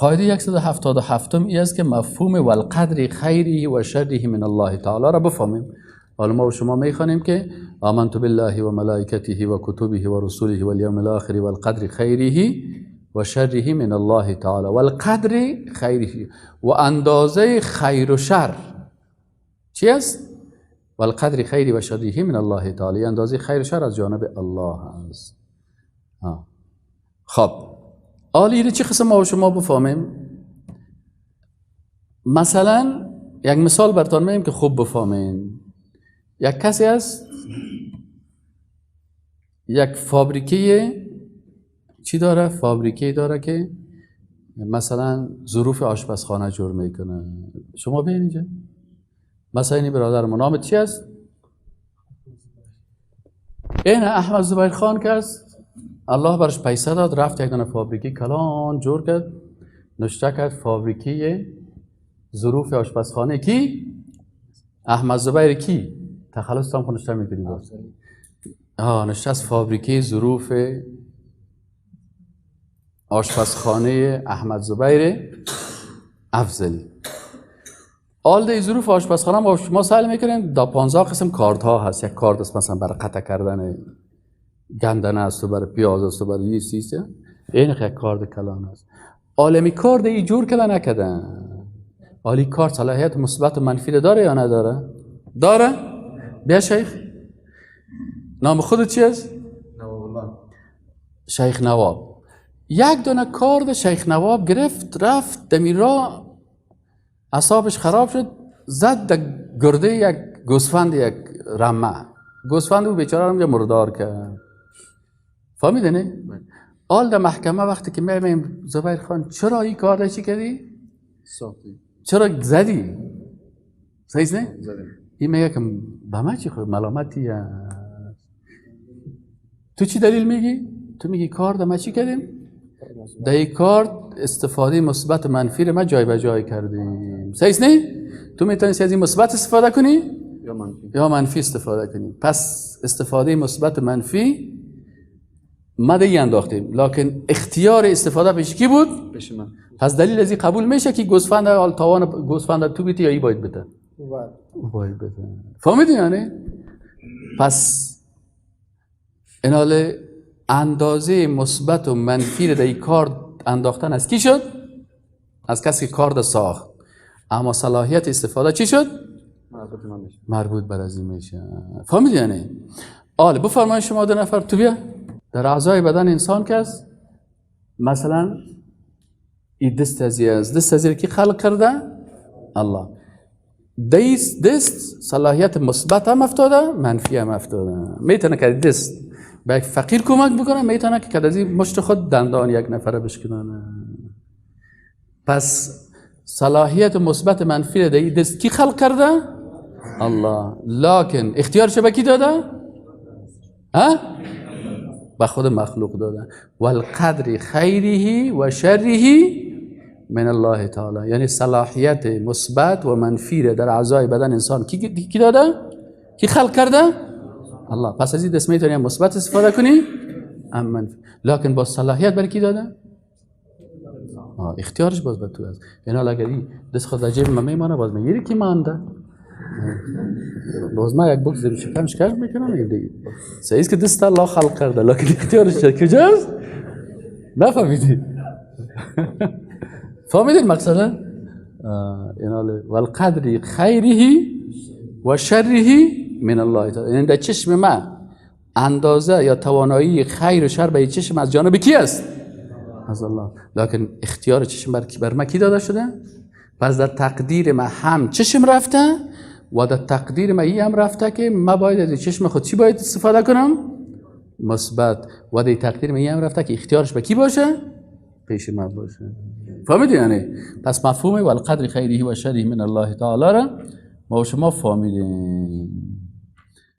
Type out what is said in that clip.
قاعده 177 ای است که مفهوم والقدر خیره و شره من الله تعالی را بفهمیم. حالا ما و شما میخوانیم که آمنت بالله و ملائکته و کتبه و رسوله و الیوم الاخر والقدر خیره و شره من الله تعالی. والقدر خیره و اندازه خیر و شر چی است؟ والقدر خیره و شره من الله تعالی، اندازه خیر و شر از جانب الله است. خب حالا چه قسم ما و شما بفهمیم؟ مثلا یک مثال براتون میگم که خوب بفهمین. یک کسی است، یک فابریکه چی داره؟ فابریکه داره که مثلا ظروف آشپزخانه جور میکنه. شما ببینید اینجا مثلا این برادر ما نام چی است؟ این احمد زبیر خان که است، الله برش پیسه داد، رفت یک دانه فابریکه کلان جور کرد، نشته کرد فابریکه ظروف آشپزخانه کی؟ احمد زبیر کی؟ تخلص هم نشته میکنی باز. نشته از فابریکه ظروف آشپزخانه احمد زبیر افضلی. آل ده ظروف آشپزخانه ما سعی میکنیم دا 15 قسم کارت ها هست. یک کارت است مثلا برای قطع کردن گندنه است و برای پیاز است و برای یه چیز. این یک کارت کلان است. عالمی کارت ای جور کردن نکردن. عالی کارت صلاحیت مثبت و منفی داره یا نداره؟ داره؟ بیا شیخ، نام خودت چی است؟ نواب. شیخ نواب. یک دونه کارد شیخ نواب گرفت، رفت دمیرا اعصابش خراب شد، زد در گرده یک گوسفند، یک رمه. گوسفند او بیچاره رو مردار کرد. فهمیده نه؟ آل در محکمه وقتی که می‌بینیم زبیر خان چرا این کار چی کردی؟ ساختی. چرا زدی؟ صحیح نه؟ زدی. این میگه که به من چی خود ملامتی است. تو چی دلیل میگی؟ تو میگی کار در ما چی کردیم؟ در این کار استفاده مثبت منفی رو ما جای به جای کردیم. صحیح نه؟ تو میتونی از این مثبت استفاده کنی یا منفی، یا منفی استفاده کنی. پس استفاده مثبت منفی ما دیگه انداختیم، لکن اختیار استفاده پیش کی بود؟ پیش من. پس دلیل از این قبول میشه که گوسفند حال تاوان گوسفند تو بیتی یا ای باید بده؟ او باید بده. فهمیدی یعنی؟ پس این حال اندازه مثبت و منفی رو در این کار انداختن از کی شد؟ از کسی که کارد ساخت. اما صلاحیت استفاده چی شد؟ مربوط من میشه. مربوط بر از این میشه. فهمیدی یعنی؟ آله بفرمایید شما دو نفر تو بیا. در اعضای بدن انسان که است، مثلا این دست ازی است، دست ازی کی خلق کرده؟ الله. دست صلاحیت مثبت هم افتاده، منفی هم افتاده. میتونه که دست به یک فقیر کمک بکنه، میتونه که از این مشت خود دندان یک نفره بشکنانه. پس صلاحیت مثبت منفی در این دست کی خلق کرده؟ الله. لکن اختیارش به کی داده؟ ها؟ به خود مخلوق داده. والقدر خیره و شره من الله تعالی. یعنی صلاحیت مثبت و منفی در اعضای بدن انسان کی داده؟ کی خلق کرده؟ الله. پس از این دست میتونی مثبت استفاده کنی ام منفی، لکن با صلاحیت برای کی داده؟ اختیارش باز به تو است. یعنی اگر این دست خود در جیب من میمانه، باز میگیری کی مانده؟ باز من یک بوکس در شکم شکر میکنم میگم دیگه. صحیح است که دست الله خلق کرده، لکن اختیارش کجاست؟ نفهمیدی؟ فهمیدین مقصد؟ والقدر خیره و شره من الله تعالی. یعنی در چشم من اندازه یا توانایی خیر و شر به چشم از جانب کی است؟ از الله. لکن اختیار چشم بر من کی داده شده؟ پس در تقدیر من هم چشم رفته و در تقدیر من این هم رفته که من باید از چشم خود چی باید استفاده کنم؟ مثبت. و در تقدیر من این هم رفته که اختیارش به کی باشه؟ پیش من باشه. فهمیدی یعنی؟ پس مفهوم والقدر خیره و شره من الله تعالی را ما و شما فهمیدیم.